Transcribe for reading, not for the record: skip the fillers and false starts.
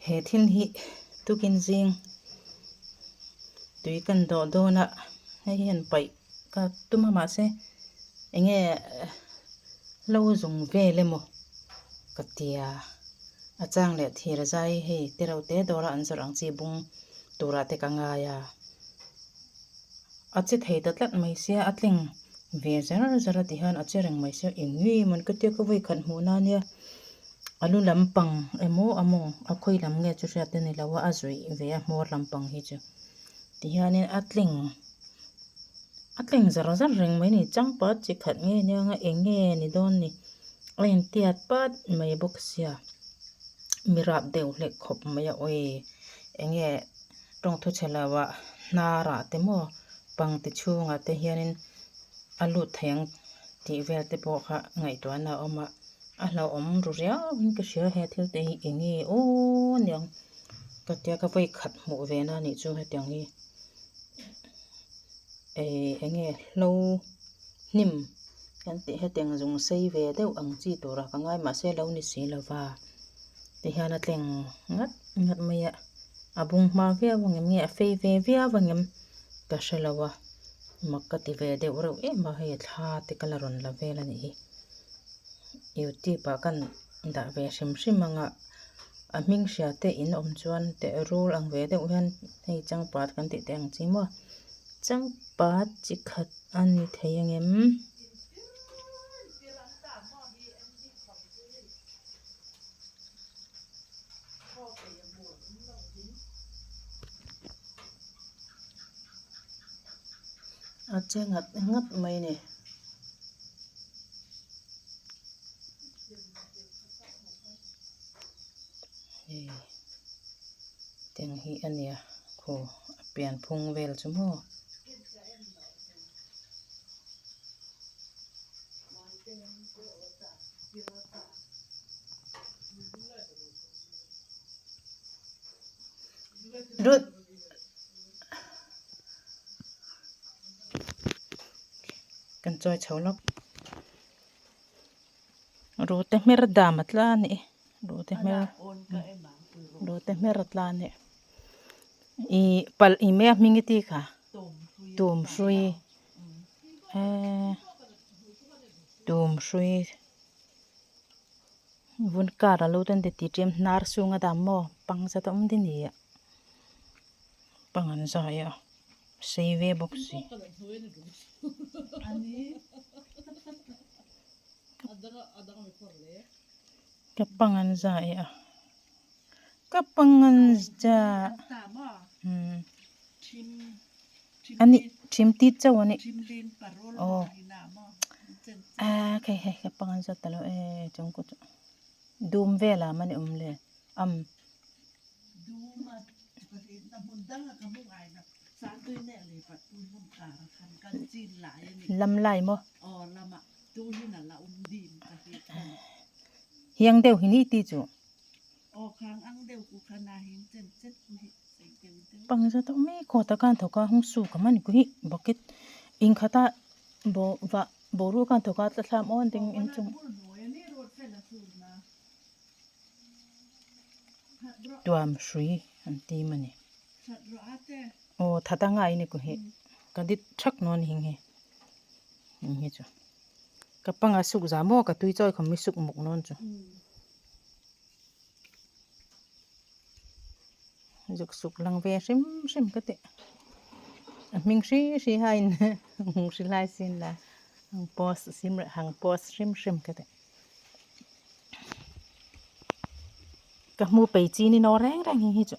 He thil hi tukin zing tui kan dawh dawn a hei hian paih ka tum a mahse enge lo zung vel emaw ka tia a chang leh thir zai hei te reuh te dawra an zawrh ang chi bung turah te ka ngai a a che thei ta tlat mai sia a tling ve zar zar a ti hian a che reng mai sia eng nge maw ka tia ka vawi khat hmuh na nia a lu lampang emaw a mawng a khawi lam nge chu hriat a ni lo a a zuih ve a hmawr lampang hi chu ti hianin a tleng a tleng zar zar reng mai a ni changpat chi khat nge nia nga eng nge ni dawn ni a intiat pat mai bawk sia mi rap deuh hlek khawp mai a awi eng nge tawngthu chhe lo ah hnar ah te maw pangti chhungah te hianin a lut thei ang tih vel te pawh kha ngaihtuahna a awm a a hlauhawm ru riau in ka hria he thil te hi eng nge aw aniang ka tia ka vawi khat hmuh ve na anih chu hetiang hi eh eng nge hlo hnim kan tih hetiang zung sei ve deuh ang chi turah ka ngai mahse lo ni si lova tihian a tleng ngat ngat mai a a bung hma viau ang em nge a fei ve viau ang em ka hre lo a mak ka ti ve deuh reuh em a hei thla te ka la rawn la vel a nih hi youtube ah kan dah ve hrim hrim ang a a hming hria te in awm chuan teh rul ang ve deuh hian hei changpat kan tih te ang chi maw changpat chi khat a ni thei ang em? A che ngat ngat mai a ni. Hei tiang hi a nia khaw a pian phung vel chu maw. Rut kan chawi chho lawk rute hmer dam a tla a ni rute hmer rute hmer a tla a ni ih palh i mai a hming i ti kha tum hrui eee tum hrui. Vun kar a lo ten ti ti ṭem hnar chhunga dah maw pang zat a awm din i pang an zai a sei ve bawk si. Ka pang an zai a ka pang an za ani thim tit chauh ani aw ah hei hei ka pang an zawt ta lo e chung ku chu dum vel ah mani awm le am. Lam lai maw hiang deuh hi ni ti chu. Pang za tawh mai kawt a khan thawk a hung suk a mani ku hi bucket inkhat a bo va boruak a khan thawk a tla thlam awn ding in chung tuam hrui an ti mani aw that a ngai ni ku hi ka dit thak nawn hing hi heng hi chu ka panga suk za maw ka tui chawi khawm hi suk muk nawn chu. Zuk suk lang ve hrim hrim ka tih a hming hri hri ha in hung hri lai sin la hang post sim hang post hrim hrim ka tih ka hmu pei chi ni naw reng reng hi hi chu.